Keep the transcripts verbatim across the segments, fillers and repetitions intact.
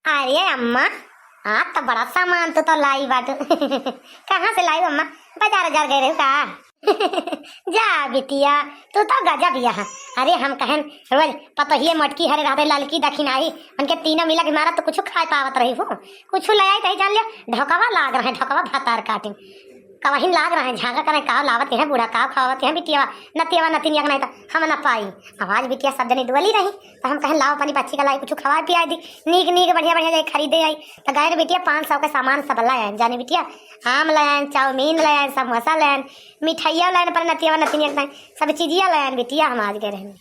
अरे अम्मा, आज तो बड़ा सामान तू तो लाई बाटू। कहाँ से लाई अम्मा? बाजार, बाजार गए रहू का? जा बिटिया, तू तो गजब यह। अरे हम कहन रोज पतोहिए मोटकी हरे रहते, ललकी दखिनाही, उनके तीनों मिला के मारा तो कुछ खाए पावत रही हो। कुछ ले आई तही जान लिया, ढोकवा लाग रहे, ढोकवा भतार काटिन। कवहिन लाग रहे, झांका करें, काव लावत हैं बूढ़ा, काव खवावत हैं बिटिया, नतियावा नतिनिया के नहीं तो हम न पाई। आवाज बिटिया सब जनी डोली रही, तो हम कहन लाओ अपनी बच्ची का लाई कुछ खवाए पियाए दी, नीक नीक बढ़िया बढ़िया जाई खरीदे आई। तो गए बिटिया पाँच सौ के सामान सब लाए, जाने बिटिया, आम लाए, चाउमीन लाए, समोसा लाए, मिठाइया लाए, पर नतियावा नतिनिया के नहीं, सब चीजिया लाए बिटिया, हम आज गए रहनी।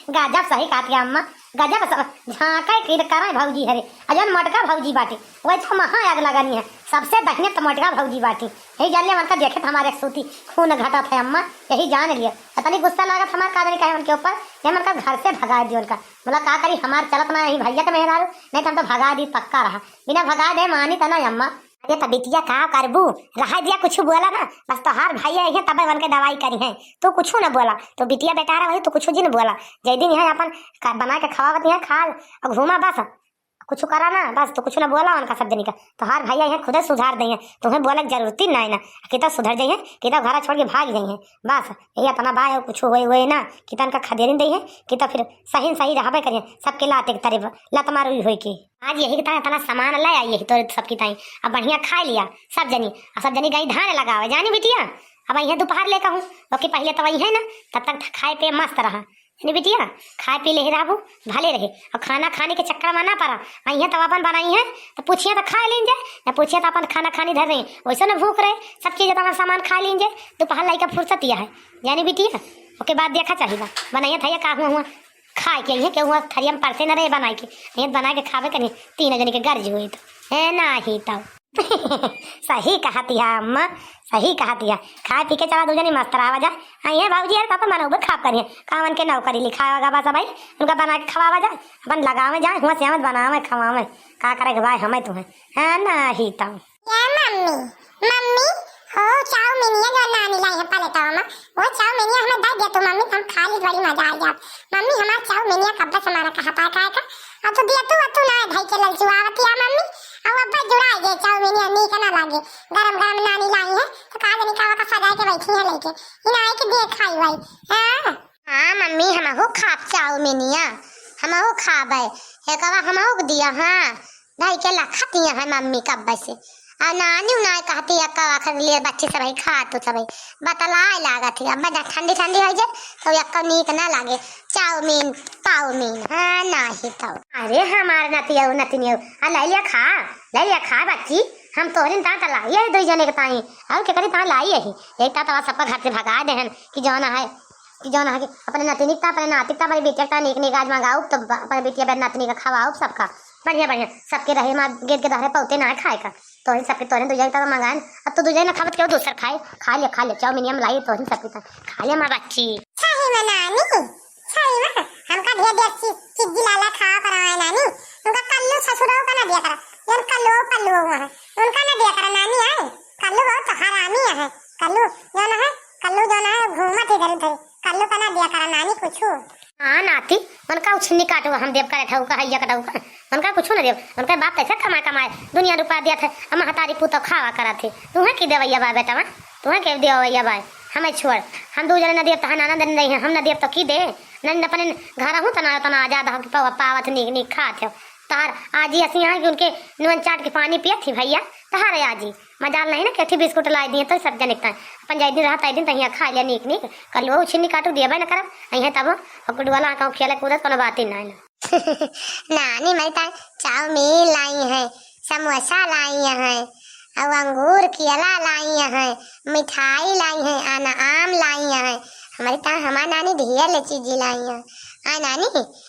गजब सही कहत है अम्मा, गजब सब झांके के करे भौजी हरे। आ जौन मोटका भौजी बाटे, वही तो महा आग लगानी है। सबसे दहिने तो मोटका भौजी बाटे। यही जान लिया, उनका देखे तो हमारे सूती खून घटत है अम्मा, यही जान लिया। इतनी गुस्सा लागत हमार का जाने काहे उनके ऊपर, ये उनका घर से भगा दियो उनका। बोला का करी, हमार चलत ना यही भैया के मेहरारू, नहीं तो हम तो भगा दी पक्का रहा। बिना भगा दे मानी तो ना अम्मा। अरे तो बिटिया का करबू, रहा दिया, कुछ बोला ना, बस तोहार भाई है तब उनके दवाई करी है, तू कुछ ना बोला। तो बिटिया बेटा रहा वही, तू कुछ ही ना बोला। जय दिन यहाँ अपन का-, बना के खवावत यहाँ खा और घूमा बस, कुछ करा ना बस, तू कुछ ना बोला उनका सब जनी का। तोहार भाई यहाँ खुदे सुधार दे हैं, तुम्हें बोले की जरूरत ही नहीं ना, कि तो सुधर जाइए, कि तो घर छोड़ के भाग जाइए। बस यही अपना भाई कुछ हुए हुए ना, कि तो उनका खदेरिन दे हैं, कि तो फिर सही सही रहबे करिए, सबके लाते के तरे लत मारू हुई के। आज यही के ताई इतना सामान ले आई, यही तोरे सबकी ताई। अब बढ़िया खाए लिया सब जनी, अब सब जनी गई धान लगावे, जानी बिटिया। अब यहाँ दोपहर लेकर हूँ, बाकी पहले तो वही है ना, तब तक खाए पे मस्त रहा, जानी बिटिया। खाए पी ले रहबू, भले रहे, और खाना खाने के चक्कर में ना पड़ा। वही है तब अपन बनाई है, तो पूछिए तो खा लें जाए, ना पूछिए तो अपन खाना खानी धर रही, वैसे ना भूख रहे, सब चीज़ तो अपन सामान खा लें जाए। दोपहर लाई का फुर्सत यह है, जानी बिटिया। ओके बाद देखा चाहिए, बनाइए था ये का हुआ हुआ। खाए के अइहें, केहू थरिया में परसे न रहे बनाए के। अइहें बनाए के खावे के नहीं, तीन जने के गर्ज हुई तो। है नाही तो। सही कहत है अम्मा, सही कहत है। खाए पी के चला दू जने मस्त रहा जा। अइहें भौजी यार, पापा मना उबर खाप करिए। कावन के नौकरी लिखावा गा बस भाई, उनका बना के खवावा जा। अपन लगावे जाए, हुआ से आवत बनावे, खवावे। का करे के भाई हमें तुम्हें। है नाही तो। या मम्मी, मम्मी, हो चाउमीनिया जो नानी लाई है पलेटवा में, वो चाउमीनिया हमें दे दे तू मम्मी, हम खा ली, बड़ी मजा आ जात। मम्मी, हमार चाउमीनिया कब्बे से मारा कहा पाए खाए का, अब तो दिया तू, अब तू ना है भाई के ललचुआवत या मम्मी, अब अब्बा जुड़ा गए चाउमीनिया नीक ना लागे, गरम गरम नानी लाई है, तो का जानी का का सजा के बैठी है लेके, इनाए के दे खाई भाई। हाँ। हाँ मम्मी, हमहू खाब चाउमीनिया, हमहू खाबे, एकवा हमहू के दिया, हाँ। धई के लखत यहाँ है मम्मी कब्बे से। आ नानी उनाई कहती है, "का आखिर लिए बच्ची सब है, खा तू सब है।" बतलाए लागत है। अब जब ठंडी ठंडी हो जाए, तो यक्का नीक ना लागे। चाउमीन, पाउमीन, हाँ, नाही तो। अरे हमार नतिया, नतिनिया, आ ले लिया खा, ले लिया खा बच्ची। हम तोहरिन ता लाई है दुई जने के ताई। और के करी ता लाई है। एक ता तवा सबका घर से भगा देहन कि जौन है, कि जौन है कि अपने नतिनी का, अपने नाती का, अपने बेटे का नीक नीक आज मंगाऊ, तो ब-, अपने बेटिया बहन नतिनी का खवाऊ सबका। बढ़िया, बढ़िया। सबके रहे माँ गेट के दहरे पौते ना खाए का। तोहरे सबके तोहरे दुजई तक मंगाए। अब तो दुजई ना खावत केहू दूसर खाए। खा ले, खा ले। चाउमीनिया में लाई तोहरे सबके तक। खा ले माँ बच्ची। सही में नानी, सही में। हमका ढेर ढेर चीज, चीज लाला खावा करवाए नानी। उनका कल्लू ससुरो का ना दिया करा। जौन कल्लू पल्लू हुआ है। उनका ना दिया करा नानी है। कल्लू बहुत हरामी है। कल्लू जौन है, कल्लू जौन है, घूमत इधर उधर। कल्लू का ना दिया करा नानी कुछू। हाँ नाती, उनका उछिन्नी काटू हम देव करे ठौका हैया कटौका। उनका कुछू ना देव। उनका बाप कैसे कमाए कमाए दुनिया रुपया दिया थे, हम महतारी पूतो खावा करा थे। तुम्हें की देवैया बा बेटवा? तुम्हें के देवैया बा? हमें छोड़, हम दू जने ना देव तो नाना दिन रही हैं, हम ना देव तो की दे? नहीं अपने घर हूँ तना तना आजाद हो कि पावा-, पावत नीक नीक खात हो। तार आजी ऐसी यहाँ कि उनके नून चाट के पानी पिया थी भैया, तहारे आजी। मजाल नहीं ना, केठी बिस्कुट लाई दिए तो सब जने के ताई। अपन जाई दिन रहा ताई दिन तहिया खा लिया नीक नीक। कल वो उछिन्नी काटू दिया भाई ना करब, अइहें तब। और गुडवाला कहूँ खेले कूदत कोनो बात ही नहीं ना। नानी मैं ताई चाउमीन लाई है, समोसा लाई है, और अंगूर केला लाई है, मिठाई लाई है, आना आम लाई है। हमारी ताई हमार नानी ढेर ले चीजी लाई है। आ नानी,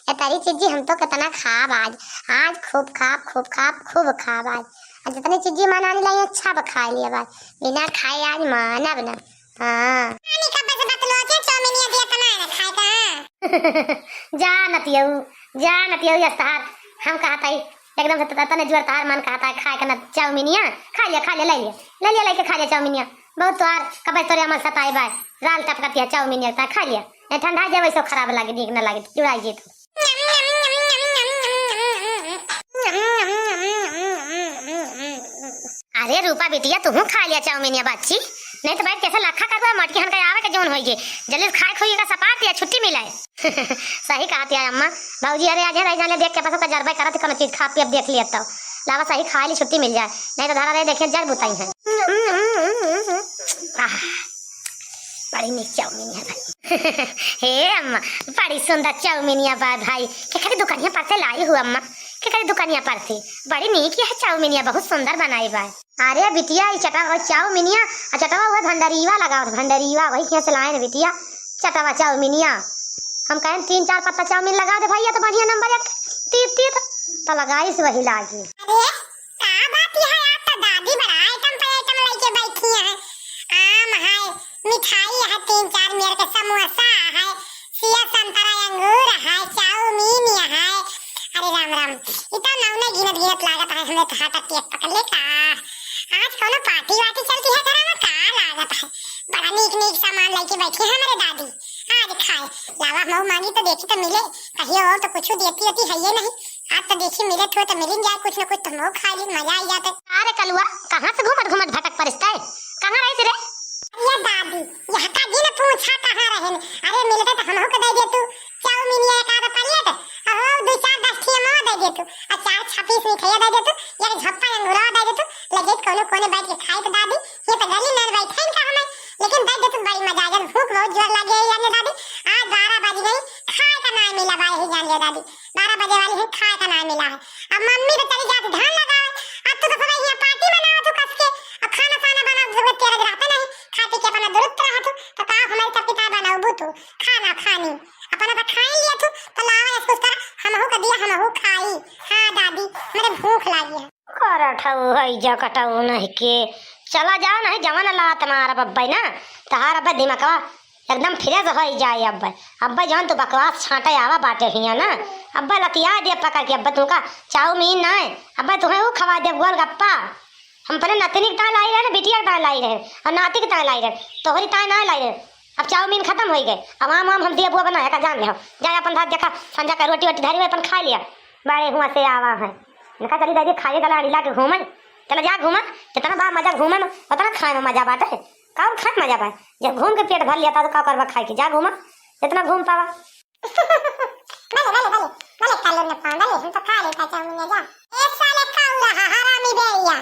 ये तारी चीजी हम तो कितना खाब आज, आज खूब खाब, खूब खाब, खूब खाब आज। आ जितनी चीजी माँ नानी लाई, अच्छा बा खाए लिया बा। बिना खाए आज मानब ना। हाँ। नानी कब से बतलो थे, चाउमीनिया दिया तना है ना खाए का, हाँ? जा नतियऊ, जा नतियऊ, यस तहार। हम कहत हई, एकदम से त-, तने जुअर तहार मन कहत है खाए का ना चाउमीनिया। खा लिया, खा लिया, ले लिया। ले लिया, लेके खा लिया चाउमीनिया। बहुत तोहार कब से तोरे अमल सताए बा। राल टपकतिया चाउमीनिया ता खा लिया। ए ठंडा जाए, वैसे खराब लागे, नीक ना लागे, जुड़ाई जे तू। ए रूपा बिटिया, तुहू खाइ लिया चाउमीनिया बच्ची, नहीं तो बैठ कैसे लखा करबा, मटकी हन के आवे के जौन होइगे, जल्दी से खाए खोइए का सपाट या छुट्टी मिलाए। सही कहत या अम्मा, भौजी, अरे आज है, जाने देख के पसो का जरबे करत, कोनो चीज खा पी अब देख लिया तो, लावा सही खाए ली छुट्टी मिल जाए, नहीं तो धरा रहे देखे जर बुताई है। आह, बड़ी नीक चाउमीनिया भाई। हे अम्मा, बड़ी सुंदर चाउमीनिया बा भाई। केकरी दुकानिया पर से लाई हूँ अम्मा? केकरी दुकानिया पर से? बड़ी नीक यह चाउमीनिया, बहुत सुंदर बनाई बा। अरे बिटिया, ई चटा-, चाउमीनिया, आ चटवा हुआ भंडरीवा लगावत, भंडरीवा वही खेस लाइन बिटिया, चटवा चाउमीनिया। हम कहेन तीन चार पत्ता चाउमीन लगा दे भैया, तो बढ़िया नंबर एक तीत तीत, तो लगाइस वही लागी। अरे का बात है, आज तो दादी बड़ा आइटम पे आइटम लेके बैठी हैं। आम है, मिठाई है, तीन चार मेर के समोसा है, सेव संतरा अंगूर है, चाउमीन है। अरे राम राम, इतना नौने गिनत गिनत लागत है, हमें तो हार्ट अटैक पकड़ ले का। आज कोनो पार्टी वार्टी चलती है घरा में का लागत है, बड़ा नीक नीक सामान लेके बैठी है हमारे दादी। आज खाए, लावा मऊ मांगी तो देखी तो मिले, कहियो और तो कुछ देती होती है ये नहीं। आज तो देखी मिलत हो तो मिलिन जाए, कुछ न कुछ तो मऊ खाए ली, मजा आई जाते। अरे कलुआ, कहाँ से घूमत घूमत भटक परिस तै? कहाँ रहिस रे? ये दादी, यह का दिन पूछा कहाँ रहेन? अरे मिलते तो हमहू के दे दे तू, चाउमीन एक आधा प्लेट, अहो दो चार दस ठिया मऊ दे दे तू, और चार छपीस मिठाइया दे दे तू, एक झप्पा अंगूरा दे दे तू, लगे कोनो कोने बैठ के खाए तो दादी, ये तो गली में बैठे का हमें, लेकिन दे दे तू बड़ी मजा आ जाए, भूख बहुत जोर लगे है यार दादी, आज बारह बज गई, खाए का ना मिला बा यही जान ले दादी। बारह बजे वाली है, खाए का ना मिला है। अब मम्मी तो चली जाती धान लगावे, अब तू तो भला यहाँ पार्टी मनावत हो कस के, अब खाना साना बना, तेरे रहते नहीं, खा पी के अपना दुरुस्त रहत हो, तो का हमारे सबके का बनाऊ तू खाना खानी, अपना तो खाए लिया तू, तो लावा इसको कर, हमहू का दिया, हमहू खाई। हाँ दादी, मेरे भूख लागी है। करठऊ है जकटऊ नहीं के, चला जाओ नहीं जवन लात मारा बब्बई ना, तहार अब दिमागवा एकदम फ्रेश होइ जाए अब्बे। अब्बे जौन तू बकवास छांटे आवा बाटे हियां ना, अब्बे लतिया दे पकड़ के, अब्बे तुका चाउमीन ना है, अब्बे तुहे ऊ खवा देब गोलगप्पा। हम अपने नतनी के ताय लाई रहे ना, बिटिया के ताय लाई रहे, और नाती के ताय लाई रहे, तोहरी ताय ना लाई रहे। अब चाउमीन खतम होइ गए, अब आम आम हम देब वो बनाए का जान ले हो। जा अपन भात देखा, संझा का रोटी वोटी धरी हुई अपन खाए लिया। बड़े हुआ से आवा है, इनका चली दादी खाए गला अड़िला के घूमे, चला जा घूमा, जितना बा मजा घूमे में, उतना खाए में मजा बाटे। का और खाए मजा बा? जब घूम के पेट भर लिया था तो का करबा खाए के? जा घूमा, जितना घूम पावा। भले, भले, भले, भले, खा लो न पाओ, भले, हम तो खा लेता चाउमीन, जा। ए साले का हो रहा, हरामी बेरिया।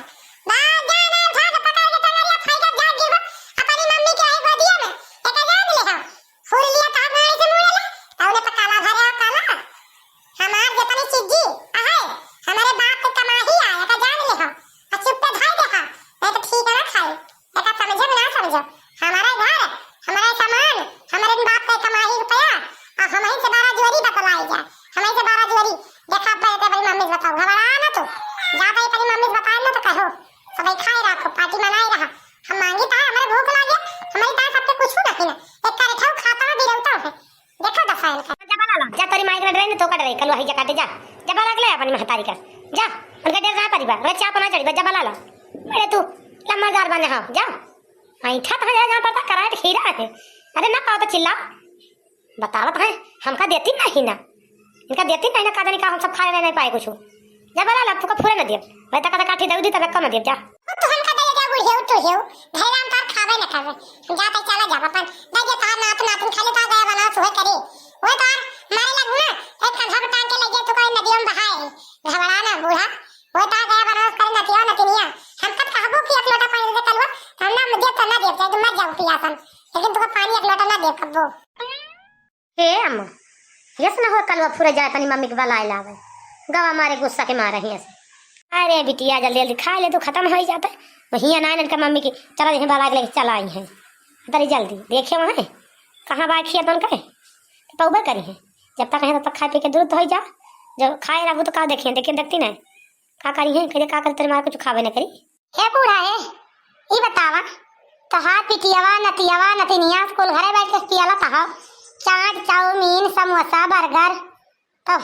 बाहर जा ना, उठा के पकड़ के टंगरिया फाड़ के जा जीवा, अपनी मम्मी के आई गोदिया में, एका जान ले हम। फूल लिया था गाड़ी से मुड़े ले, तौने पकाला भरे आ काला। हमार जितनी चीजी आहे, हमारे बाप के कमाही आए, एका जान ले हम। आ चुप्पे धाई दे हम, नहीं तो ठीक है ना खाई। एका समझे ना समझो, हमारा घर, हमारा सामान, हमारे बाप के कमाही रुपया, और हमही से बारह जोरी बतलाई जा, हमही से बारह जोरी। देखा पे ते बड़ी मम्मी से बताओ, घबरा ना तू, जा भाई तेरी मम्मी से बताए ना तो कहो, सब खाए रखो, पार्टी मनाए रहा। हम मांगी ता, हमारे भूख लागे, हमारी ता सबके कुछ नहीं ना, एक करे खाओ, खाता है, बिरौता है। देखो दशा इनका। जबा ला ला, जा तोरी माई के डरे न तो का डरे, कलुआ ही जा काटे जा। जबा लाग ले अपनी महतारी का। जा, उनका डर ना परिवार, वे चाप ना चढ़ी, बस जबा ला ला। मेरे तू लम्बा गार बने हो, जा। ऐठा तो है, जहाँ पड़ता करंट खीरा है। अरे ना पाओ तो चिल्ला। बतावत है, हमका देती नहीं ना। इनका देती नहीं ना, का जानी का हम सब खा नहीं पाए कुछ। जबा ला ला, तुका फूरे न देब। वै तका तका ठी दउदी तब कम देब जा। ओ तू हमका दे दे बुढ़ियो तू हेउ। धैराम तार खाबे न करबे। जा तै चला जा अपन। दे दे तार नात नातिन खाली तार गया बनाओ सुहे करी। वै तार मारे लगू ना। एक कंधा पे टांग के ले गया तू कोई नदियों में बहाए। घबरा ना बूढ़ा। वै तार गया बनाओ करे नतिया नतिनिया। हम कब कहबो कि एक लोटा पानी दे कलवा। हम ना देब तो ना देब, चाहे तू मर जाओ पियासन। लेकिन तुका पानी एक लोटा ना देब कब्बो। हे अम्मा, यस न हो कलवा फुरे जाए अपनी मम्मी के बलाए लावे। गवा मारे गुस्सा के मारे हियां से। अरे बिटिया जल्दी जल्दी खाए ले तू, खतम होइ जाते। वहीं ना इनका मम्मी की चला यहीं बलाए के लेके चला आई है। तरी जल्दी देखे वहाँ कहाँ बा खिया तन कहे। पौबे करी है। जब तक है तब तक खाए पी के दुरुस्त होइ जा। जब खाए रहबू तो का देखिए, देखिए देखती नहीं। का करी है, कहे का करी तेरे मारे कुछ खावे न करी। हे बूढ़ा हे, ई बतावा, तोहार पिटियवा, नतियवा, नतिनिया कुल घरे बैठ के पियला तहा, चाट, चाउमीन, समोसा, बर्गर, तो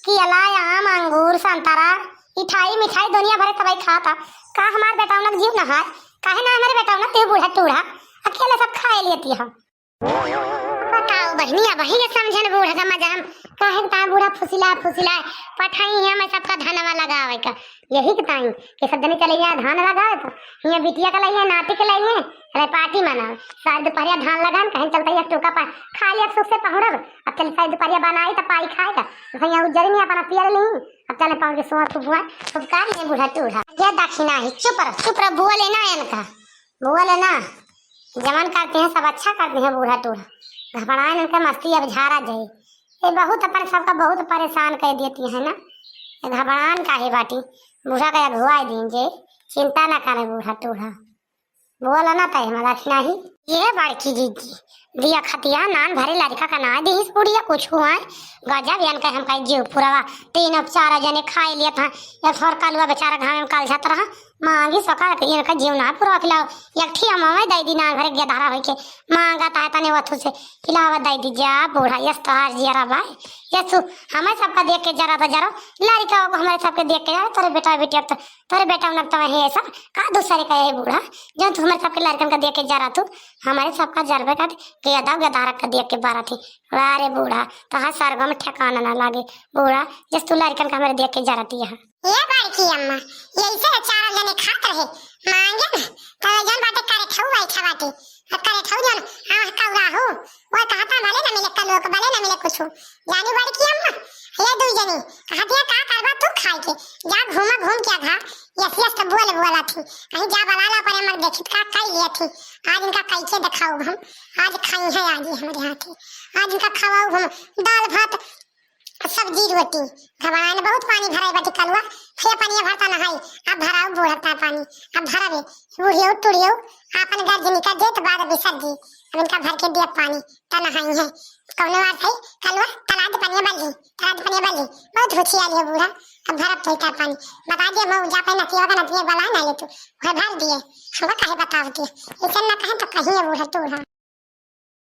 केला, आम, अंगूर, संतरा, मिठाई, मिठाई दुनिया भरे तबाई खाता। का हमार बेटौनक जीव नहाय? काहे ना हमारे बेटौनक तू बूढ़ा टूढ़ा अकेले सब खाए लेती हम? बक, आओ बहिनी, अब ही ये समझन बूढ़ा का मजा हम काहे के ताई बूढ़ा फुसिलाए, फुसिलाए पठाई है, मैं सबका धनवा लगावे का। यही के ताई कि सब जने चले यहाँ धान लगावे तो यहाँ बिटिया का लइए, नाती के लइए, अरे पार्टी मनावे। सारी दुपहरिया धान लगान, कहीं चलते एक टोका पा खा लिया सुख से पहुड़ब। अब चल सारी दुपहरिया बनाई तो पाई खाए का। तो यहाँ उज्जरी नहीं अपना पियल ली। अब चले पहुड़ के सोच खूब हुआ, खूब कार नहीं बूढ़ा टूढ़ा। ये दक्षिणा ही, चुप रह, चुप रह, बोले ना इनका। बोले ना, जवन करते हैं सब अच्छा करते हैं बूढ़ा टूढ़ा। घबराए इनका मस्ती अब झारा जाए। ये बहुत अपन सबका बहुत परेशान कर देती है ना। ये घबरान काहे बाटी, बूढ़ा का अगुवाई दीन जे, चिंता ना करे बूढ़ा टूढ़ा। बोला ना तय हमारा दक्षिणा ही। ये बड़की जीजी, दिया खतिया नान भरे लड़का का ना दीस बुढ़िया कुछ हुआ। गजब इनका हम कहे जीव पुरवा, तीन चार जने खाए लिया था। ये थोर कलुआ बेचारा घाम में कल जात रहा, मांगी सका के इनका जीव ना पुरवा खिलाओ। एक ठी हम दे दी नान भरे गधारा होई के, मांगा ताहे तने वथु से खिलावा दे दी जा बूढ़ा। यस तोहार जियरा भाई, यस तू हमें सबका देख के जरा तो जरा, लड़का को हमारे सबके देख के जरा, तोरे बेटा बेटी अब तो तोरे बेटा उनक तो वही ऐसा का दूसरे का है बूढ़ा, जो तू हमारे सबके लड़कन का देख के जरा तू, हमारे सबका जरबे का के अदा गदारक का देख के बारा थी। वाह रे बूढ़ा, तोहार सरगम ठिकाना ना लागे बूढ़ा, जस तू लड़कन का हमारे देख के जरा थी यहाँ। ये बड़की अम्मा, यही से चार जने खात रहे, मांगे ना, तो जौन बाटे करे ठऊ बैठा बाटे, अब करे ठऊ जौन, हाँ, कौरा हो, वो कहता भले न मिले कलुआ के, भले न मिले कुछ। जानी बड़की अम्मा, ये दुई जनी, कहत है का करबा तू खाए के, जा घूमा घूम के आधा, यस यस तो बोल बोला थी, कहीं जा बलाला पर हमर देखित का कई लिया थी, आज इनका कैसे दिखाऊ हम, आज खाई है आज ही हमारे हाथे, आज इनका खवाऊ हम दाल भात सब्जी रोटी। घबराए न बहुत पानी भराई बाटी कलुआ, फिर पानी भरता नहाई, अब भराऊ बूढ़ता पानी, अब भरबे, बूढ़ियो टुड़ियो, आपन गर्जनी का देत बाद बिसर जी, अब इनका भर के दिया पानी, त नहाई है। कौनो बात है, कलुआ, तलाद पनिया बल्ली, तलाद पनिया बल्ली, बहुत होशियार है बूढ़ा, अब भरब तो इतना पानी, बता दिया मऊ जा पे नतिया का नतिया बला ना ले तू, वह भर दिए, हमका काहे बतावती, ऐसे ना कहें तो कहीं है बूढ़ा टूढ़ा।